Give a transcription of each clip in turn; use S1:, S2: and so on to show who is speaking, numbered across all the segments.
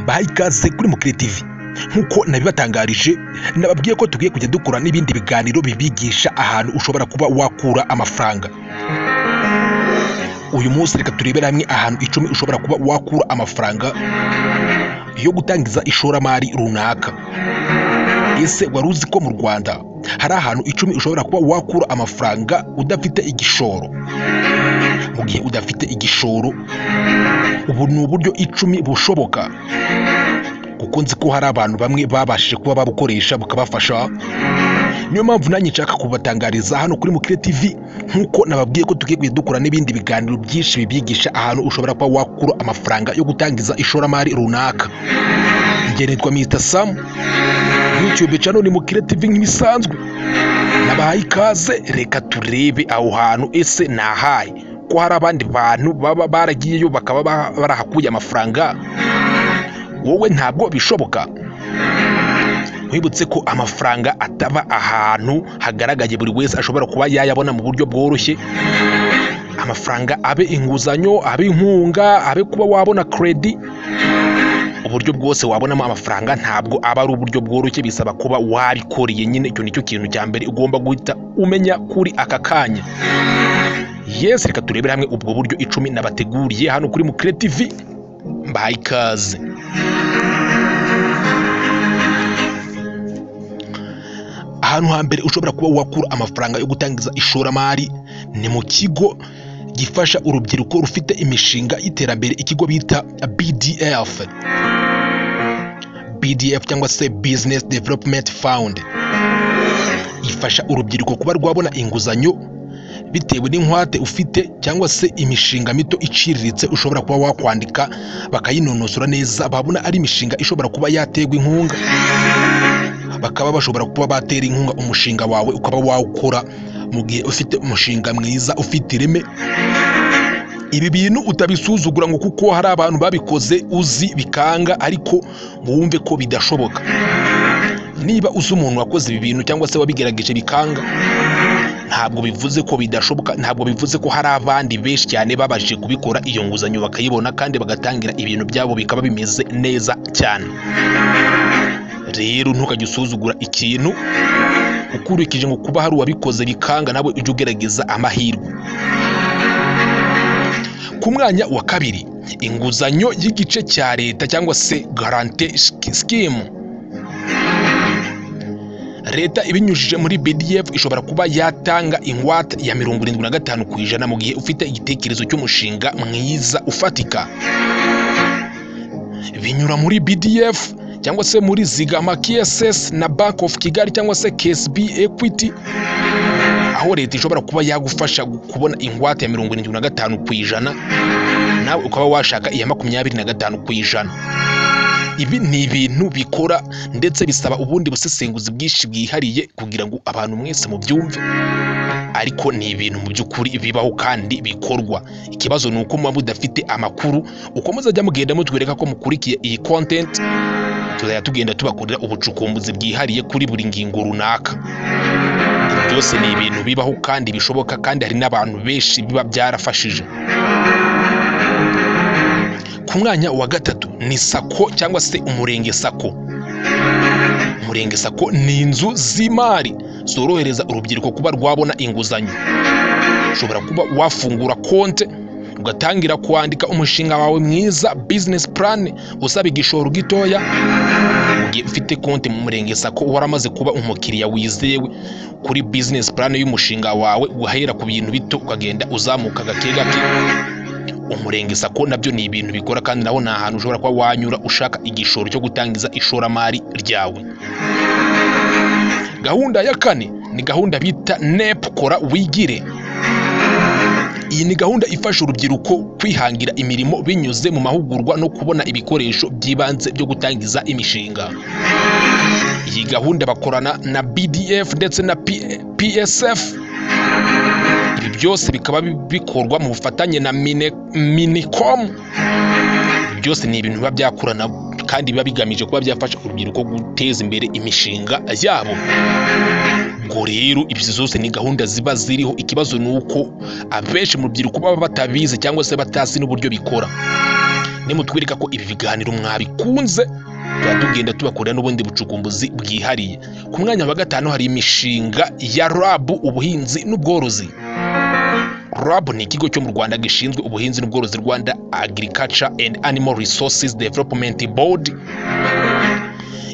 S1: Mbahaye ikaze kuri Mukire TV. Nk'uko nabibatangarije, nababwiye ko tugiye kujya dukora n'ibindi biganiro bibigisha ahantu ushobora kuba wakura amafaranga. Uyu munsi reka turebere hamwe ahantu 10 ushobora kuba wakura amafaranga yo gutangiza ishoramari runaka. Ese wari uzi ko mu Rwanda hari ahantu 10 ushobora kuba wakura amafaranga udafite igishoro? Mu gihe udafite igishoro, ubu ni uburyo 10 bushoboka, kuko nzi ko hari abantu bamwe babashije kuba babukoresha bukabafasha. Niyo mpamvu nanjye nshaka kubatangariza hano kuri Mukire TV, nk'uko nababwiye ko tugiye dukora n'ibindi biganiro byinshi bibigisha ahantu ushobora kuba wakura amafaranga yo gutangiza ishoramari runaka. Njye nitwa Mr Sam, YouTube channel ni Mukire TV nk'ibisanzwe. Nabahaye ikaze, reka turebe aho hantu ese nahaye ko hari abandi bantu baba baragiyeyo bakaba barahakuye amafaranga, wowe ntabwo bishoboka. Wibutse ko amafaranga ataba ahantu hagaragaye buri wese ashobora kuba yayabona mu buryo bworoshye. Amafaranga abe inguzanyo, abe inkunga, abe kuba wabona credit, uburyo bwose wabonamo amafaranga ntabwo aba ari uburyo bworoshye, bisaba kuba wabikoreye nyine. Icyo nicyo kintu cya mbere ugomba guhita umenya kuri aka kanya. Yes, reka turebere hamwe ubwo buryo 10 nabateguriye hano kuri Mukire TV. Mbahaye ikaze. Ahantu hambere ushobora kuba wakura amafaranga yo gutangiza ishoramari ni mu kigo gifasha urubyiruko rufite imishinga y'iterambere, ikigo bita BDF. BDF cyangwa se Business Development Fund, ifasha urubyiruko kuba rwabona inguzanyo bitewe n'inkwate ufite cyangwa se imishinga mito iciriritse ushobora kuba wakwandika bakayinonosora neza, babona ari imishinga ishobora kuba yaterwa inkunga, bakaba bashobora kuba batera inkunga umushinga wawe ukaba wawukora mu gihe ufite umushinga mwiza ufite ireme. Ibi bintu utabisuzugura ngo kuko hari abantu babikoze uzi bikanga, ariko ngo wumve ko bidashoboka. Niba uzi umuntu wakoze ibi bintu cyangwa se wabigerageje bikanga, ntabwo bivuze ko bidashoboka, ntabwo bivuze ko hari abandi benshi cyane babashije kubikora iyo nguzanyo bakayibona kandi bagatangira ibintu byabo bikaba bimeze neza cyane. Rero ntukajye usuzugura ikintu ukurikije ngo kuba hari uwabikoze bikanga, nawe ujye ugerageza amahirwe. Ku mwanya wa kabiri, inguzanyo y'igice cya leta cyangwa se guarantee scheme. Leta ibinyujije muri BDF ishobora kuba yatanga ingwate ya 75% mu gihe ufite igitekerezo cy'umushinga mwiza ufatika. Binyura muri BDF cyangwa se muri Zigama KSS na Bank of Kigali cyangwa se KSB Equity, aho leta ishobora kuba yagufasha kubona ingwate ya 75%, nawe ukaba washaka iya 25%. Ibi ni ibintu bikora ndetse bisaba ubundi busesenguzi bwinshi bwihariye kugira ngo abantu mwese mubyumve, ariko ni ibintu mu by'ukuri bibaho kandi bikorwa. Ikibazo ni uko muba mudafite amakuru. Uko muzajya mugenda mutwereka ko mukurikiye iyi content, tuzajya tugenda tubakorera ubucukumbuzi bwihariye kuri buri ngingo runaka. Byose ni ibintu bibaho kandi bishoboka, kandi hari n'abantu benshi biba byarafashije. Ku mwanya wa gatatu ni SACCO cyangwa se Umurenge SACCO. Umurenge SACCO ni inzu z'imari zorohereza urubyiruko kuba rwabona inguzanyo. Ushobora kuba wafungura konte ugatangira kwandika umushinga wawe mwiza, business plan, usaba igishoro gitoya. Mu gihe ufite konti mu Murenge SACCO waramaze kuba umukiriya wizewe kuri business plan y'umushinga wawe, ugahera ku bintu bito ukagenda uzamuka gake gake. Umurenge SACCO nabyo ni ibintu bikora, kandi naho ni ahantu ushobora kuba wanyura ushaka igishoro cyo gutangiza ishoramari ryawe. Gahunda ya kane ni gahunda bita NEP Kora Wigire. Iyi ni gahunda ifasha urubyiruko kwihangira imirimo binyuze mu mahugurwa no kubona ibikoresho by'ibanze byo gutangiza imishinga. Iyi gahunda bakorana na BDF ndetse na PSF. Ibi byose bikaba bikorwa mu bufatanye na Minicom. Ibi byose ni ibintu biba byakorana kandi biba bigamije kuba byafasha urubyiruko guteza imbere imishinga yabo. Ubwo rero izi zose ni gahunda ziba ziriho, ikibazo ni uko abenshi mu rubyiruko baba batabizi cyangwa se batazi n'uburyo bikora. Nimutwereka ko ibi biganiro mwabikunze, tuba tugenda tubakorera n'ubundi bucukumbuzi bwihariye. Ku mwanya wa gatanu hari imishinga ya RAB, ubuhinzi n'ubworozi. RAB ni ikigo cyo mu Rwanda gishinzwe ubuhinzi n'ubworozi, Rwanda Agriculture and Animal Resources Development Board.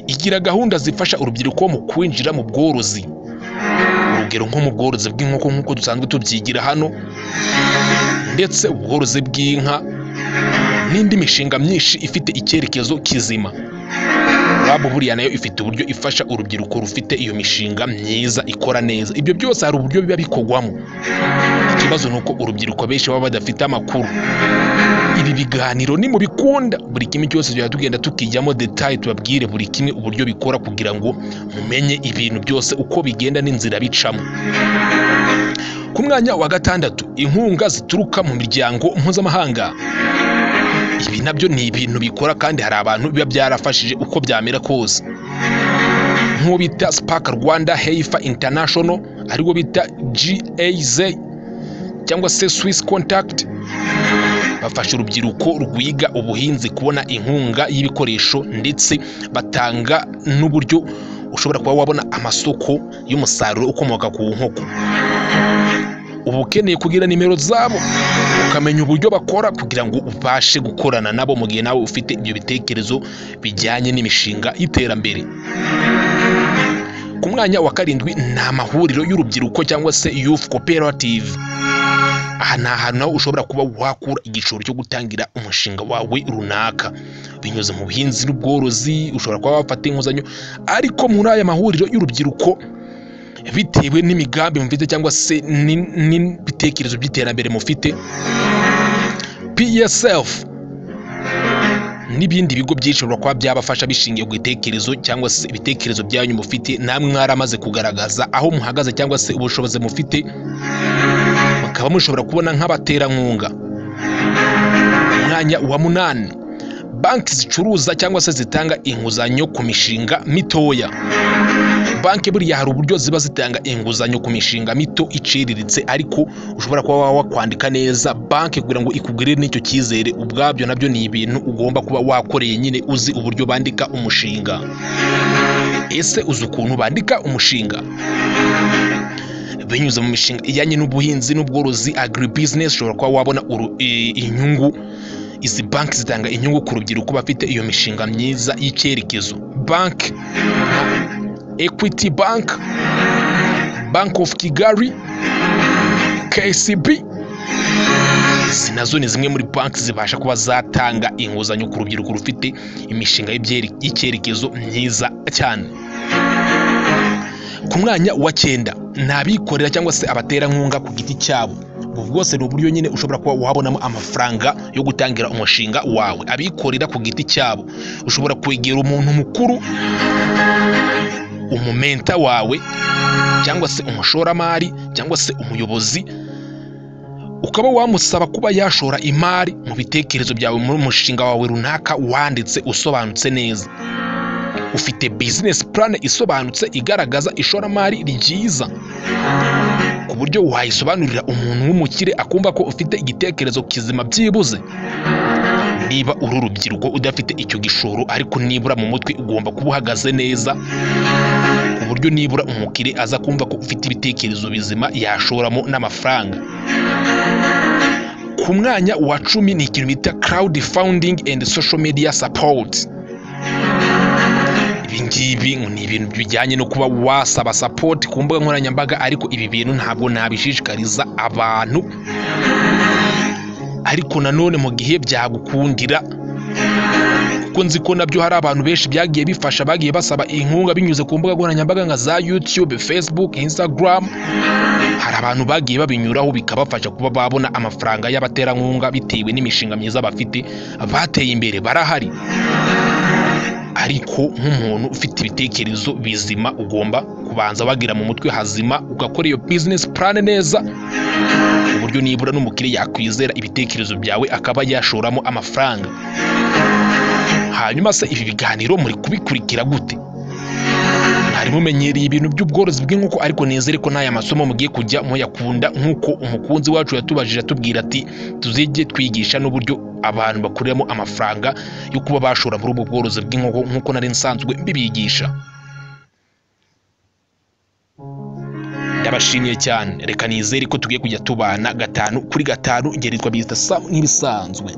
S1: Igira gahunda zifasha urubyiruko mu kwinjira mu bworozi, urugero nko mu bworozi bw'inkoko nk'uko dusanzwe tubyigira hano, ndetse ubworozi bw'inka n'indi mishinga myinshi ifite icyerekezo kizima. RAB buriya nayo ifite uburyo ifasha urubyiruko rufite iyo mishinga myiza ikora neza. Ibyo byose hari uburyo biba bikorwamo. Ikibazo ni uko urubyiruko benshi baba badafite amakuru. Ibi biganiro nimubikunda, buri kimwe cyose tujya tugenda tukijyamo détail, tubabwire buri kimwe uburyo bikora kugira ngo mumenye ibintu byose uko bigenda n'inzira bicamo. Ku mwanya wa gatandatu, inkunga zituruka mu miryango mpuzamahanga. Ibi nabyo ni ibintu bikora kandi hari abantu biba byarafashije uko byamera kose, nk'uwo bita Spark Rwanda, Heifer International, ariwo bita GIZ, cyangwa se Swiss Contact. Bafasha urubyiruko rwiga ubuhinzi kubona inkunga y'ibikoresho, ndetse batanga n'uburyo ushobora kuba wabona amasoko y'umusaruro ukomoka ku nkoko. Uba ukeneye kugira nimero zabo, ukamenya uburyo bakora kugira ngo ubashe gukorana nabo mu gihe nawe ufite ibyo bitekerezo bijyanye n'imishinga y'iterambere. Ku mwanya wa karindwi ni amahuriro y'urubyiruko cyangwa se youth cooperative. Aha ni ahantu nawe ushobora kuba wakura igishoro cyo gutangira umushinga wawe runaka binyuze mu buhinzi n'ubworozi. Ushobora kuba wafata inguzanyo, ariko muri aya mahuriro y'urubyiruko, bitewe n'imigambi mufite cyangwa se n'ibitekerezo by'iterambere mufite, PSF n'ibindi bigo byinshi bishobora kuba byabafasha bishingiye ku gitekerezo cyangwa se ibitekerezo byanyu mufite, namwe mwaramaze kugaragaza aho muhagaze cyangwa se ubushobozi mufite, mukaba mushobora kubona nk'abaterankunga. Umwanya wa munani, banki zicuruza cyangwa se zitanga inguzanyo ku mishinga mitoya. Banki buriya hari uburyo ziba zitanga inguzanyo ku mishinga mito iciriritse, ariko ushobora kuba wakwandika neza banki kugira ngo ikugirire n'icyo cyizere. Ubwabyo nabyo ni ibintu ugomba kuba wakoreye nyine, uzi uburyo bandika umushinga. Ese uzi ukuntu bandika umushinga? Binyuze mu mishinga ijyanye n'ubuhinzi n'ubworozi, agribusiness, ushobora kuba wabona inyungu. Izi banki zitanga inyungu ku rubyiruko bafite iyo mishinga myiza y'icyerekezo. Banki nka Equity Bank, Bank of Kigali, KCB, izi nazo ni zimwe muri banki zibasha kuba zatanga inguzanyo ku rubyiruko rufite imishinga y'icyerekezo myiza cyane. Ku mwanya wa cyenda ni abikorera cyangwa se abaterankunga ku giti cyabo. Ubu bwose ni uburyo nyine ushobora kuba wabonamo amafaranga yo gutangira umushinga wawe. Abikorera ku giti cyabo, ushobora kwegera umuntu mukuru, umumentor wawe, cyangwa se umushoramari, cyangwa se umuyobozi, ukaba wamusaba kuba yashora imari mu bitekerezo byawe, muri umushinga wawe runaka wanditse usobanutse neza, ufite business plan isobanutse igaragaza ishoramari ryiza, ku buryo wayisobanurira umuntu w'umukire akumva ko ufite igitekerezo kizima. Byibuze niba uri urubyiruko udafite icyo gishoro, ariko nibura mu mutwe ugomba kuba uhagaze neza, ku buryo nibura umukire aza kumva ko ufite ibitekerezo bizima yashoramo n'amafaranga. Ku mwanya wa 10 ni ikintu bita crowdfunding and social media support. Ibi ngibi ngo ni ibintu bijyanye no kuba wasaba support ku mbuga nkoranyambaga, ariko ibi bintu ntabwo nabishishikariza abantu. Ariko nanone mu gihe byagukundira, kuko nzi ko nabyo hari abantu benshi byagiye bifasha, bagiye basaba inkunga binyuze ku mbuga nkoranyambaga nka za YouTube, Facebook, Instagram, hari abantu bagiye babinyuraho bikabafasha kuba babona amafaranga y'abaterankunga bitewe n'imishinga myiza bafite, bateye imbere barahari. Ariko nk'umuntu ufite ibitekerezo bizima, ugomba kubanza wagira mu mutwe hazima, ugakora iyo business plan neza, uburyo nibura n'umukiriya yakwizera ibitekerezo byawe akaba yashoramo amafaranga. Hanyuma se ibi biganiro muri kubikurikira gute? Mwari mumenyereye ibintu by'ubworozi bw'inkoko, ariko nizere ko n'aya masomo mugiye kujya muyakunda, nk'uko umukunzi wacu yatubajije atubwira ati tuzijye twigisha n'uburyo abantu bakuramo amafaranga yo kuba bashora muri ubu bworozi bw'inkoko, nk'uko nari nsanzwe mbibigisha. Ndabashimiye cyane, reka nizere ko tugiye kujya tubana 5 kuri 5. Ngeritwa Mr Sam nk'ibisanzwe.